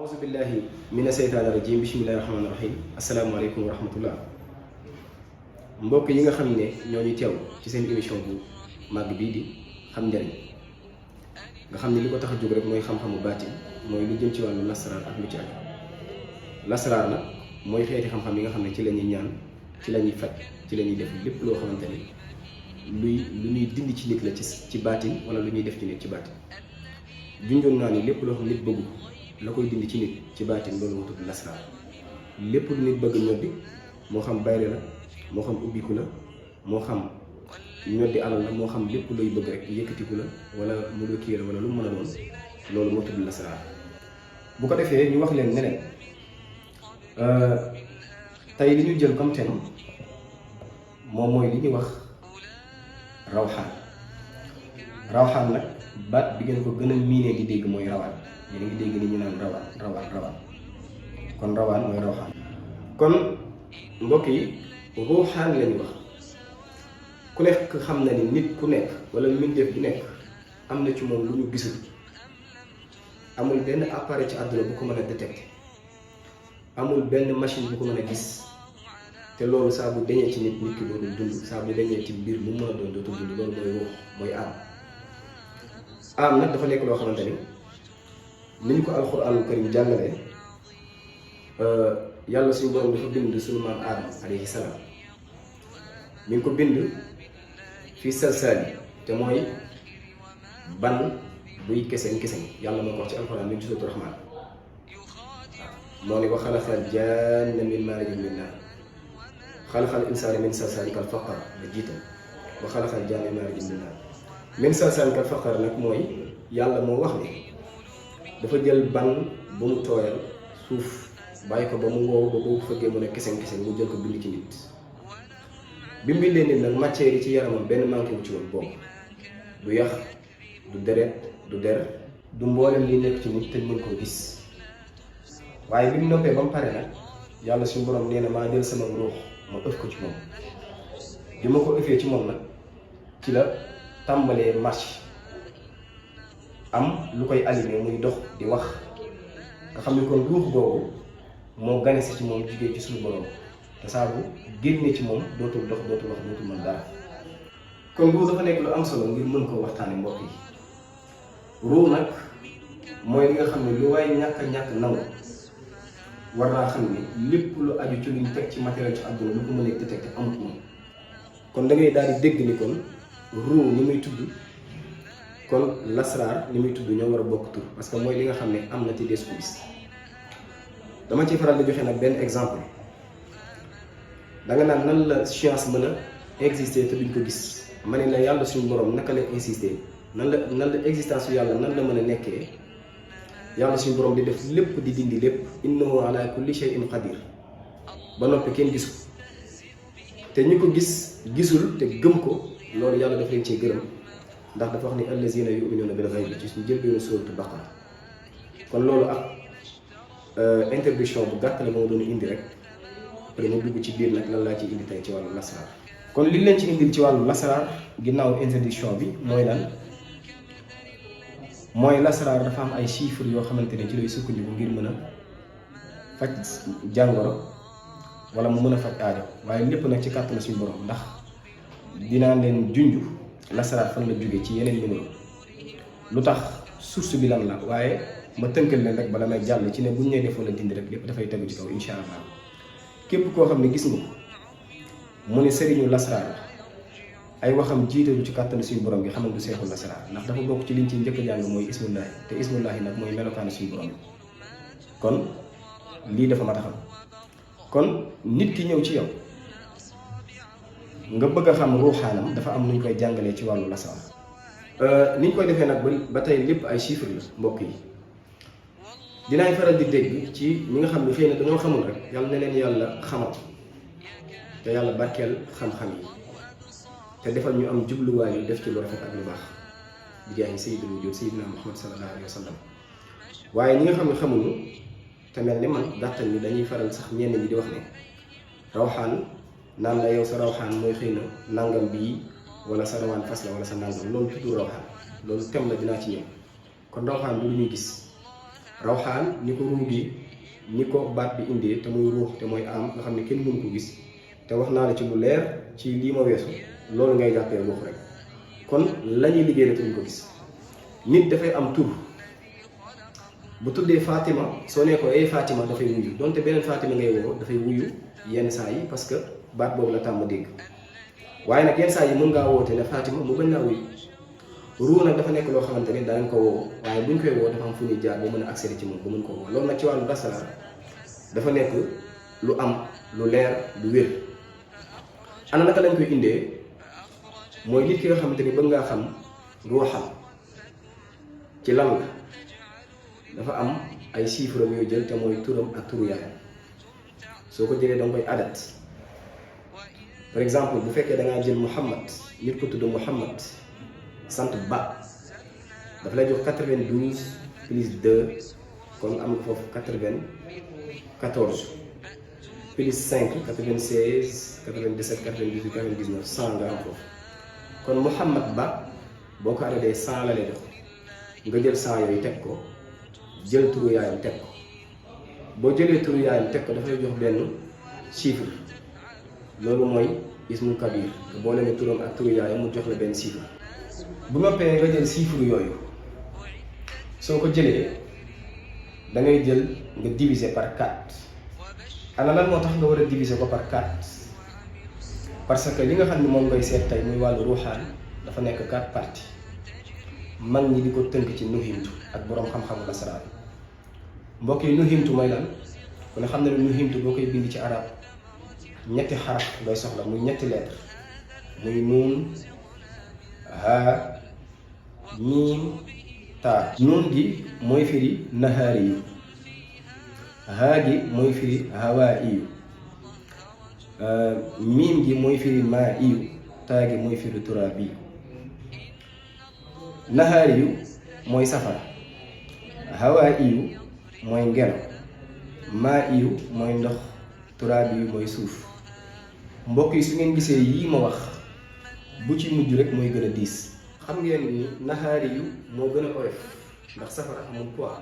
أعوذ بالله من الشيطان الرجيم بسم الله الرحمن الرحيم السلام عليكم ورحمة الله mbokk yi nga xam ne ñoo ñu teew ci seen émission bu màgg bii di xam njariñ nga xam ne li ko tax a jóg rek mooy xam-xamu baatin mooy lu jëm ci wàllu lasaraar ak lu ci aju lasaraar nag mooy xeeti xam-xam yi nga xam ne ci la ñuy ñaan ci la ñuy faj ci la ñuy def lépp loo xamante ni lu ñuy dindi ci nit la ci baatin wala lu ñuy def ci nit ci baatin junjoon naa ni lépp loo xam nit bëggu la koy dindi ci nit ci baatin loolu moo tudd lasaraar lépp lu nit bëgg ñoddi moo xam bayre la moo xam ubbiku la moo xam ñoddi alal la moo xam lépp looy bëgg rek yëkkatiku la wala mu la kii la wala lu mu mën a doon loolu moo tudd lasaraar bu ko defee ñu wax leen ne leen tey li ñu jël comme thème moom mooy li ñuy wax rawxaan nag baat bi ngeen ko gën a miinee di dégg mooy rawaan yéen a ngi dégg ni ñu naan rawaan kon rawaan mooy rawxaan kon mbokk yi ruuxaan lañu wax ku nekk xam na ni nit ku nekk wala mbindeef bu nekk am na ci moom lu ñu gisul amul benn appareil ci àdduna bu ko mën a détecté amul benn machine bu ko mën a gis te loolu saa bu dañee ci nit ki dootul dund saa bu dañee ci mbir mu mën a doon dootul dund loolu mooy ruux mooy am nag dafa nekk loo xamante ni ñu ko alxuraanul karim jàngalee yàlla suñu borom dafa bind suñu maam aadama alayhi salaam mi ngi ko bind fii salsaali te mooy ban buy keseen yàlla moo ko wax ci alxuraan mi ngi ci suuratu Rahmaan moo ne wa xalaqal jaanna min maarijin min naar xalaqal insaana min salsaalin kal faqar la jiital wa xalaqal jaanna min maarijin min naar min salsaalin kal faqar nag mooy yàlla moo wax ne dafa jël ban bu mu tooyal suuf bàyyi ko ba mu wow ba boo fëggee mu ne keseen mu jël ko bind ci nit bi mu bindee nit nag matière yi ci yaramam benn manqué wu ci woon boobu du yax du deret du der du mboolem li nekk ci nit te mën koo gis waaye bi mu noppee ba mu pare nag yàlla suñu borom nee na maa jël sama ruux ma ëf ko ci moom bi ma ko ëffee ci moom nag ci la tàmbalee marche am lu koy animé muy dox di wax nga xam ne kon ruux boobu moo gane si ci moom jugee ci suñu borom te saa bu génnee ci moom dootul dox dootul wax dootul mën dara kon ruux dafa nekk lu am solo ngir mën koo waxtaane mbokk yi ruux nag mooy li nga xam ne lu waaye ñàkk nangu war naa xam ne lépp lu aju ci luñ teg ci matériel ci àdduna lu ko mën a détecté amut moom kon da ngay daal di dégg ni kon ruux ni muy tudd kon lasraar ni muy tudd ñoo war a bokk tur parce que mooy li nga xam ne am na ci des ko gis dama ci faral di joxe nag benn exemple danga naan nan la science mën a exister te duñ ko gis ma ne la yàlla suñu borom naka la exister nan la existence yu yàlla nan la mën a nekkee yàlla suñu borom di def lépp di dindi lépp innahu ala kulli shay'in qadir ba noppi kenn gisu te ñi ko gisul te gëm ko loolu yàlla daf leen cee gërëm ndax dafa wax ni allazina yu'minuna bil ghaybi ci suñu jëlbeenu suratul baqara kon loolu ak introduction bu gàtt la moo doon indi rek après mu dugg ci biir nag lan laa ci indi tey ci wàllu lasaraar kon li leen ci indil ci wàllu lasaraar ginnaaw introduction bi mooy lan mooy lasaraar dafa am ay chiffres yoo xamante ne ci lay sukkandiku ngir mën a faj jàngoro wala mu mën a faj aajo waaye lépp nag ci kàttanu suñu borom ndax dinaa leen junj lasaraar fan la jóge ci yeneen numéro lu tax source bi lan la waaye ma tënkal leen rek bala may jàll ci ne buñ nee defoon la dindi rek lépp dafay tegu ci kaw insha allah képp koo xam ne gis nga ko mu ne sëriñu lasaraar ay waxam jiitalu ci kàttanu suñu borom gi xamal du seexul lasaraar ndax dafa bokk ci liñ ci njëkk a jàng mooy ismullahi te ismullahi nag mooy melokaanu suñu borom kon lii dafa mat a xam kon nit ki ñëw ci yow nga bëgg a xam ruuxaanam dafa am nuñ koy jàngalee ci wàllu lasaraar niñ koy defee nag ba tey lépp ay chiffres la mbokk yi dinaay faral di dégg ci ñi nga xam ne xëy na dañoo xamul rek yàlla na leen yàlla xamal te yàlla barkeel xam-xam yi te defal ñu am jubluwaay yu def ci lu rafet ak lu baax di jaay sayyidul wujuud sayyidina Muhammad sallallahu alayhi wa sallam waaye ñi nga xam ne xamuñu te mel ni man gàttal ni dañuy faral sax ñenn ñi di wax ne rawxaan naan la yow sa rawxaan mooy xëy na nangam bii wala sa rawaan fas la wala sa nangam loolu tudd rawxaan loolu tem la dinaa ci ñëw kon rawxaan du lu ñuy gis rawxaan ni ko ruu gi ni ko baat bi indee te muy ruux te mooy am nga xam ne kenn mënu ko gis te wax naa la ci lu leer ci lii ma weesu loolu ngay jàppee ruux rek kon la ñuy liggéey la te duñ ko gis nit dafay am tur bu tuddee Fatima soo nee ko ay Fatima dafay wuyu donte beneen Fatima ngay woo dafay wuyu yenn saa yi parce que baat boobu la tàmm dégg waaye nag yenn saa yi mën ngaa woote ne Fatima mu bañ naa wuyu ruu nag dafa nekk loo xamante ni danañ ko woo waaye buñ koy woo dafa am fu ñuy jaar ba mën a accéder ci moom ba mën ko woo loolu nag ci wàllu dasara dafa nekk lu am lu leer lu wér ana naka lañ koy indee mooy nit ki nga xamante ni bëgg ngaa xam ruuxam ci lan la dafa am ay chiffres yoo jël te mooy turam ak turu yaayam soo ko jëlee danga koy adat par exemple bu fekkee da ngaa jël Muhammad nit ko tudd Muhammad sant Ba dafa lay jox 92 plus 2 kon am nga foofu 94 plus 5 96 97 98 99 100 nga am foofu kon Muhammad Ba boo ko adatee 100 la lay jox nga jël 100 yooyu teg ko jël turu yaayam teg ko boo jëlee turu yaayam teg ko dafay jox benn chiffre loolu mooy ismul kabir te boo leen turam ak turu yaayam mu jox la benn chiffre bu noppee nga jël chiffre yooyu soo ko jëlee da ngay jël nga diviser par 4 ana lan moo tax nga war a diviser ko par 4 parce que li nga xam ne moom ngay seet tey muy wàllu ruuxaan dafa nekk 4 parties mag ñi di ko tënk ci nuhimtu ak boroom xam-xamu lasaraar mbokk yi nuhimtu mooy lan ku ne xam ne nuhimtu boo koy bind ci arab ñetti xaraf ngay soxla muy ñetti lettre muy nuun haa miim taa nuun gi mooy firi nahaari yu haa gi mooy firi hawaa iyu miim gi mooy firi maa iyu taa gi mooy firi turaabi yu nahaari yu mooy safara hawaa iyu mooy ngelaw maa iyu mooy ndox turaabi yu mooy suuf mbokk yi su ngeen gisee yii ma wax bu ci mujj rek mooy gën a diis xam ngeen ni nahaari yu moo gën a oyof ndax safara amul poids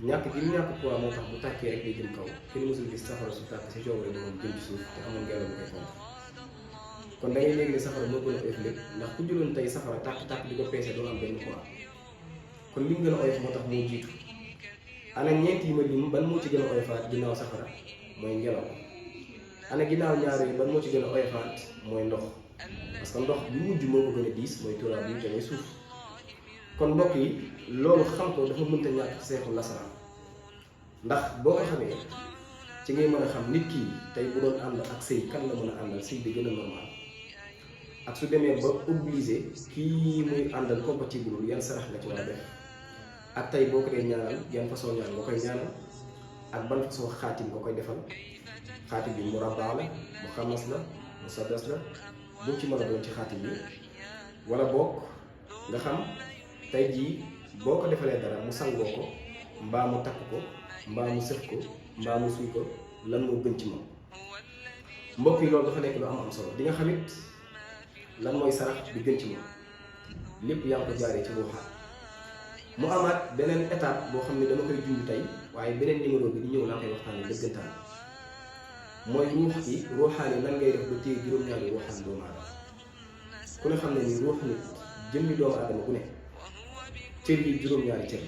ñàkk gi ñàkk poids moo tax bu tàkkee rek day jëm kaw kenn mësul gis safara su tàkk si coow rek moom jëm ci suuf te amul ngelaw bu koy pomp kon da ngay léegi ne safara moo gën a oyof lépp ndax ku jëloon tey safara tàkk-tàkk di ko peese doo am benn poids kon li mu gën a oyof moo tax moo jiitu ana ñeent yi ma lim ban moo ci gën a oyofaat ginnaaw safara mooy ngelaw ana ginnaaw ñaar yi ban moo ci gën a oyofaat mooy ndox parce que ndox bi mujj moo ko gën a diis mooy turaab yi te mooy suuf kon mbokk yi loolu xam ko dafa mënta ñàkk ci seexu lasaraan ndax boo ko xamee ci ngay mën a xam nit kii tey bu doon ànd ak sëy kan la mën a àndal sëy bi gën a normal ak su demee ba obligé kii muy àndal compatible yan sarax nga ci war a def ak tey boo ko dee ñaanal yan façon ñaan nga koy ñaanal ak ban façon xaatim nga koy defal xaatim bi mu rabbaa la mu xamas la mu saddas la bu ci mën a doon ci xaatim bi wala boog nga xam tey jii boo ko defalee dara mu sangoo ko mbaa mu takk ko mbaa mu sëf ko mbaa mu suy ko lan moo gën ci moom mbokk yi loolu dafa nekk lu am solo di nga xamit lan mooy sarax bi gën ci moom lépp yaa ngi ko jaaree ci ruuxaan mu amaat beneen étape boo xam ne dama koy junj tey waaye beneen numéro bi di ñëw laa koy waxtaanee dëggantaan mooy ruux yi ruuxaan yi nan ngay def ba téye juróom-ñaari ruuxaan doomu aadama ku ne xam ne ni ruux nit jëmmi doomu aadama ku ne cër yi juróom-ñaari cër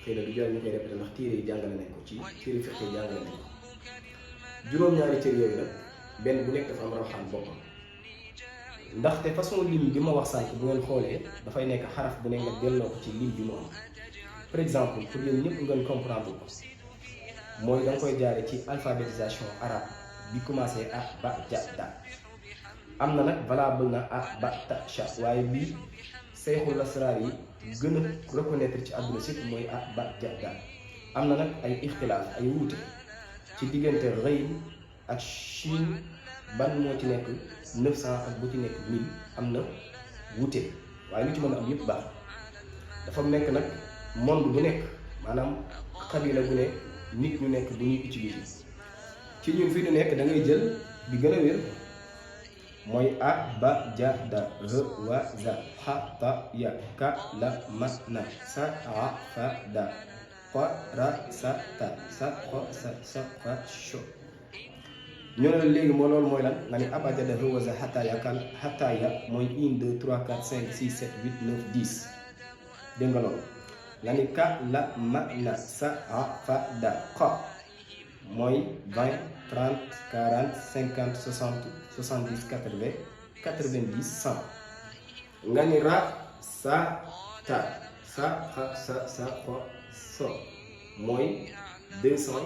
xëy na du jar ñu koy répété ndax téere yi jàngale nañ ko ci téere fiqh yi jàngale nañ ko juróom-ñaari cër yooyu nag benn bu nekk dafa am rawxaan boppam ndaxte façon lim bi ma wax sànq bu ngeen xoolee dafay nekk xaraf bu ne nga delloo ko ci lim bi mu am par exemple pour yéen ñëpp ngeen comprendre ko mooy da nga koy jaare ci alphabétisation arabe bi commencé a ba ja da am na nag valable na a ba ta sha waaye bii sayxul lasraar yi gën a reconnaître ci àdduna si mooy a ba ja da am na nag ay ixtilaaf ay wuute ci diggante rëy ak chine ban moo ci nekk 900 ak bu ci nekk 1000 am na wuute waaye lu ci mën a am yëpp baax dafa nekk nag monde bu nekk maanaam xabila bu ne nit ñu nekk bu ñuy utiliser ci ñun fi ñu nekk da ngay jël bi gën a wér mooy a ba ja da re wa za ha ta ya ka la ma na sa a fa da qa ra sa ta sa qa sa fa sho ñu ne la léegi moo loolu mooy lan nga ni abajada hawaza xataaya kan xataaya mooy 1 2 3 4 5 6 7 8 9 10 dégg nga loolu nga ni ka la ma na sa a fa da qa mooy 20 30 40 50 60 70 80 90 100 nga ni ra sa ta sa xa sa sa qa so mooy 200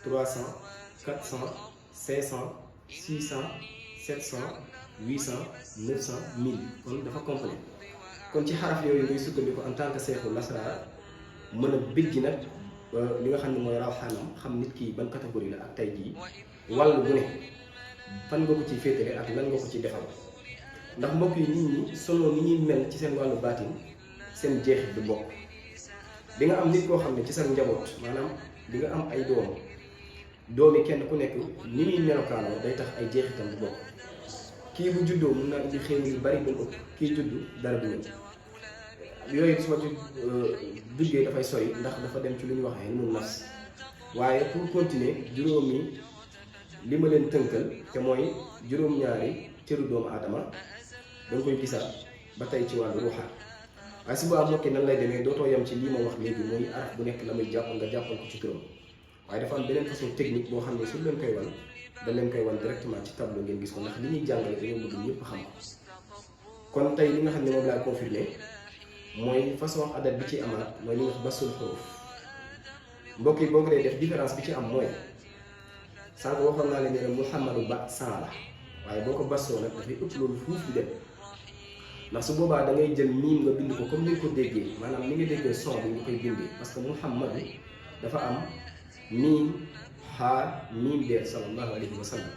300 400 500 600 700 800 900 1000 kon dafa complet kon ci xaraf yooyu ngay sukkandiku en tant que seexu lasraar mën a bijji nag li nga xam ne mooy rawxaanam xam nit ki ban catégorie la ak tey jii wàllu bu ne fan nga ko ci féetale ak lan nga ko ci defal ndax mbokk yi nit ñi solo ni ñuy mel ci seen wàllu baatin seen jeexit du bokk di nga am nit koo xam ne ci sa njaboot maanaam di nga am ay doomi kenn ku nekk ni muy melokaanoo day tax ay jeexitam du bokk kii bu juddoo mun naa indi xéewal yu bari ba mu ëpp kii juddu dara du ñëw yooyu su ma ci duggee dafay sori ndax dafa dem ci lu ñu wax ilmu nafs waaye pour continuer juróomi li ma leen tënkal te mooy juróom-ñaari cëru doomu aadama da nga koy gisaat ba tey ci wàllu ruuxaan waaye su boobaa mbokki nan lay demee dootoo yem ci lii ma wax léegi mooy araf bu nekk la muy jàpp nga jàppal ko ci turam waaye dafa am beneen façon technique boo xam ne su leen koy wan da leen koy wan directement ci tableau ngeen gis ko ndax li ñuy jàngale dañoo bëgg ñëpp xam ko kon tey li nga xam ne moom laa confirmé mooy façon adat bi ci amaat mooy li ñuy wax basul xuruf mbokk yi boo ko dee def différence bi ci am mooy sànq waxoon naa leen ne Muhammadu ba 100 la waaye boo ko basoo nag dafay ëpp loolu fuuf di dem ndax su boobaa da ngay jël miim nga bind ko comme ni nga ko déggee maanaam ni nga déggee son bi nga koy bindee parce que Muhammadu dafa am miim xaar miim deer sallallahu alayhi wa sallam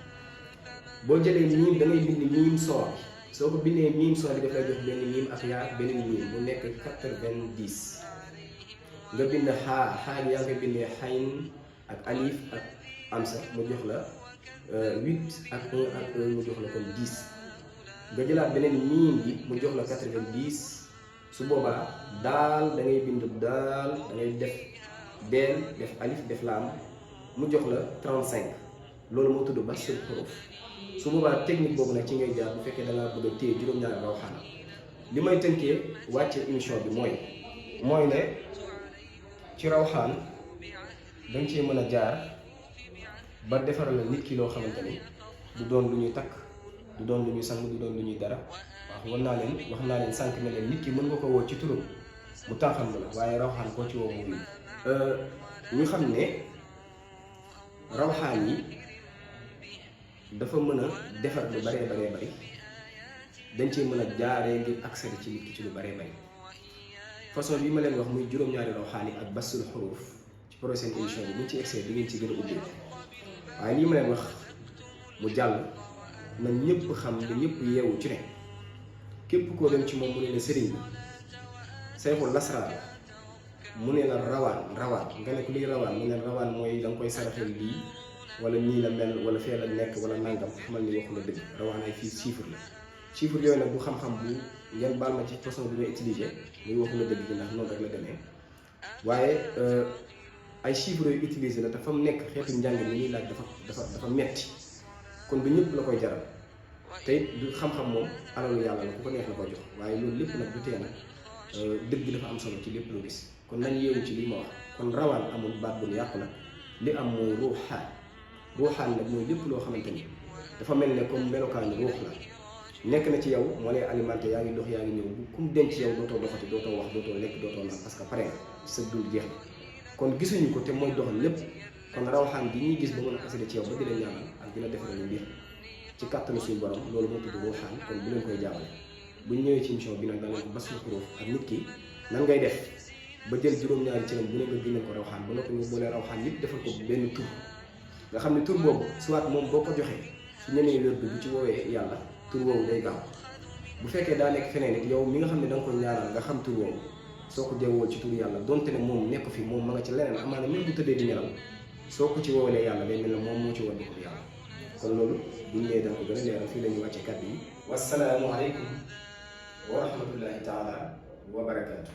boo jëlee miim da ngay bind miim son bi soo ko bindee miim son bi daf lay jox benn miim ak yaa beneen miim mu nekk 90 nga bind xaa gi yaa ngi koy bindee xayn ak alif ak amsa mu jox la 8 ak 1 ak 1 mu jox la kon 10 nga jëlaat beneen miim bi mu jox la 90 su boobaa daal da ngay bind daal da ngay def deel def alif def laam mu jox la 35 loolu moo tudd basul xuruf su boobaa technique boobu nag ci ngay jaar bu fekkee da ngaa bëgg a téye juróom-ñaari rawxaan li may tënkee wàcce émission bi mooy ne ci rawxaan danga cee mën a jaar ba defaral la nit ki loo xamante ni du doon lu ñuy takk du doon lu ñuy sang du doon lu ñuy dara wax naa leen sànq ne leen nit ki mën nga ko woo ci turam mu tànqam la waaye rawxaan koo ci woo mu ñu xam ne rawxaan yi dafa mën a defar lu baree bari dañ cee mën a jaaree ngir accéder ci nit ki ci lu baree bari façon bi ma leen wax muy juróom-ñaari rawxaan yi ak basul xuruf ci prochaine émission bi buñ ci excès di ngeen ci gën a ubbi waaye lii ma leen wax mu jàll na ñëpp xam ne ñëpp yeewu ci ne képp koo dem ci moom mu ne la sëriñ bi sayxul lasraar la mu ne la rawaan nga ne ko liy rawaan mu ne rawaan mooy da nga koy saraxel lii wala nii la mel wala fee la nekk wala nangam xamal ni waxu la dëgg rawaan ay fii chiffre la chiffre yooyu nag bu xam-xam bu ngeen baal ma ci façon bi may utiliser muy waxu la dëgg bi ndax noonu rek la demee waaye ay chiffres yooyu utiliser la te fa mu nekk xeetu njàng mi ñuy laaj dafa metti kon du ñëpp la koy jaral te it du xam-xam moom alalu yàlla la ku ko neex la koy jox waaye loolu lépp nag du tee nag dëgg dafa am solo ci lépp loo gis kon nañ yeewu ci lii ma wax kon rawaan amul baat bu ñu yàqu nag li am mooy ruuxaan nag mooy lépp loo xamante ni dafa mel ne comme melokaanu ruux la nekk na ci yow moo lay alimenté yaa ngi dox yaa ngi ñëw bu kum denc yow dootoo doxati dootoo wax dootoo lekk dootoo naan parce que pare nga sa dund jeex na kon gisuñu ko te mooy doxal lépp kon rawxaan gi ñuy gis ba mën a accéder ci yow ba di la ñaanal ak dina defaral lu mbir ci kàttanu suñu borom loolu moo tudd ruuxaan kon bu leen koy jaawale bu ñu ñëwee ci émission bi nag da leen ko basul xuruf ak nit ki nan ngay def ba jël juróom-ñaari cëram bu ne nga génne ko rawxaan ba noppi nga boole rawxaan yëpp defal ko benn tur nga xam ne tur boobu soit moom boo ko joxee su ñenee wér bu ci woowee yàlla tur woowu day gaaw bu fekkee daa nekk feneen it yow mi nga xam ne da nga koy ñaanal nga xam tur woowu soo ko jeewoo ci tur yàlla donte ne moom nekk fi moom ma nga ci leneen amaana même bu tëddee di nelaw soo ko ci woowalee yàlla day mel ne moom moo ci war di ko yàlla kon loolu bu ñu ñëwee danga ko gën a leeral fii la ñuy wàcce kàddu yi wasalaamu aleykum wa rahmatullahi taala wa barakaatu